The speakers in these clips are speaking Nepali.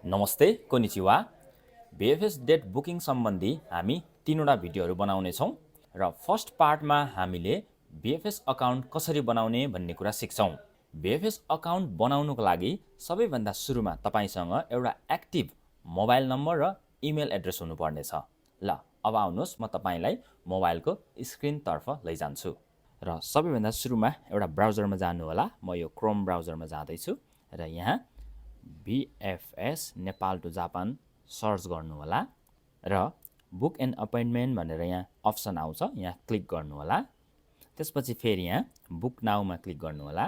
नमस्ते कोनिचिवा बीएफएस डेट बुकिङ सम्बन्धी हामी तीनवटा भिडियोहरू बनाउने छौँ र फर्स्ट पार्टमा हामीले बीएफएस अकाउन्ट कसरी बनाउने भन्ने कुरा सिक्छौँ। बीएफएस अकाउन्ट बनाउनुको लागि सबैभन्दा सुरुमा तपाईसँग एउटा एक्टिभ मोबाइल नम्बर र इमेल एड्रेस हुनुपर्नेछ। ल अब आउनुहोस् म तपाईलाई मोबाइलको स्क्रिनतर्फ लैजान्छु र सबैभन्दा सुरुमा एउटा ब्राउजरमा जानु होला। म यो क्रोम ब्राउजरमा जाँदैछु र यहाँ BFS Nepal to Japan search गर्नु होला र बुक एन्ड अपोइन्टमेन्ट भनेर यहाँ अप्सन आउँछ, यहाँ क्लिक गर्नु होला। त्यसपछि फेरि यहाँ बुक नाउमा क्लिक गर्नु होला।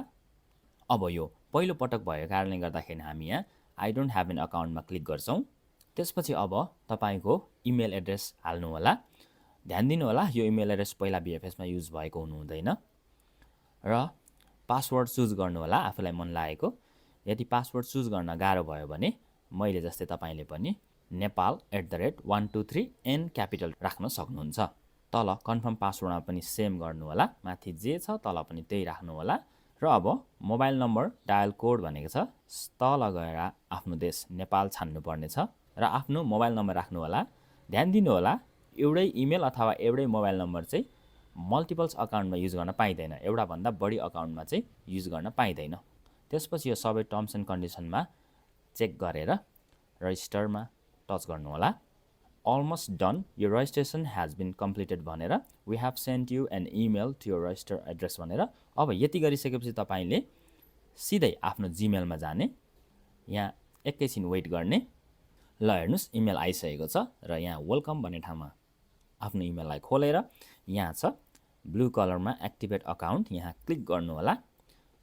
अब यो पहिलो पटक भएको कारणले गर्दाखेरि हामी यहाँ I don't have an अकाउन्टमा click गर्छौँ। त्यसपछि अब तपाईको इमेल एड्रेस हाल्नु होला। ध्यान दिनु होला यो इमेल एड्रेस पहिला बीएफएसमा युज भएको हुनु हुँदैन र पासवर्ड चुज गर्नु होला आफूलाई मन लागेको। यदि पासवर्ड चुज गर्न गाह्रो भयो भने मैले जस्तै तपाईले पनि nepal@123 n क्यापिटल राख्न सक्नुहुन्छ। तल कन्फर्म पासवर्डमा पनि सेम गर्नु होला, माथि जे छ तल पनि त्यही राख्नु होला र अब मोबाइल नम्बर डायल कोड भनेको छ, तल गएर आफ्नो देश नेपाल छान्नु पर्ने छ र आफ्नो मोबाइल नम्बर राख्नु होला। ध्यान दिनु होला एउटै इमेल अथवा एउटै मोबाइल नम्बर चाहिँ मल्टिपल्स अकाउन्टमा युज गर्न पाइँदैन, एउटा भन्दा बढी अकाउन्टमा चाहिँ युज गर्न पाइँदैन। त्यसपछि यो सबै टर्म्स एन्ड कन्डिसनमा चेक गरेर रजिस्टरमा टच गर्नु होला। अलमोस्ट डन, यो रजिस्ट्रेसन हेज बिन कम्प्लिटेड भनेर we have sent you an email to your register address भनेर अब यति गरिसकेपछि तपाईले सिधै आफ्नो जिमेलमा जाने, यहाँ एकैछिन वेट गर्ने। ल हेर्नुस् इमेल आइसकेको छ र यहाँ वेलकम भन्ने ठाउँमा आफ्नो इमेललाई खोलेर यहाँ छ ब्लू कलरमा एक्टिभेट अकाउन्ट, यहाँ क्लिक गर्नु होला।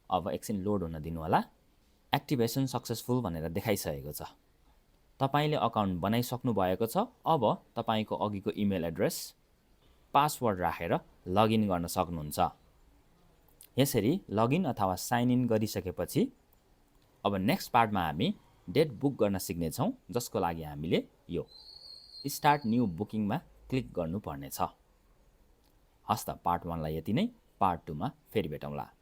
अब एकछिन लोड हुन दिनु होला। एक्टिभेसन सक्सेसफुल भनेर देखाइसकेको छ। तपाईले अकाउन्ट बनाइसक्नु भएको छ। अब तपाईको अघिको इमेल एड्रेस पासवर्ड राखेर लगइन गर्न सक्नुहुन्छ। यसरी लगइन अथवा साइन इन गरिसकेपछि अब नेक्स्ट पार्टमा हामी डेट बुक गर्न सिक्नेछौँ, जसको लागि हामीले यो स्टार्ट न्यू बुकिङमा क्लिक गर्नुपर्नेछ। हस्त पार्ट 1 लाई यति नै, पार्ट 2 मा फेरि भेटौँला।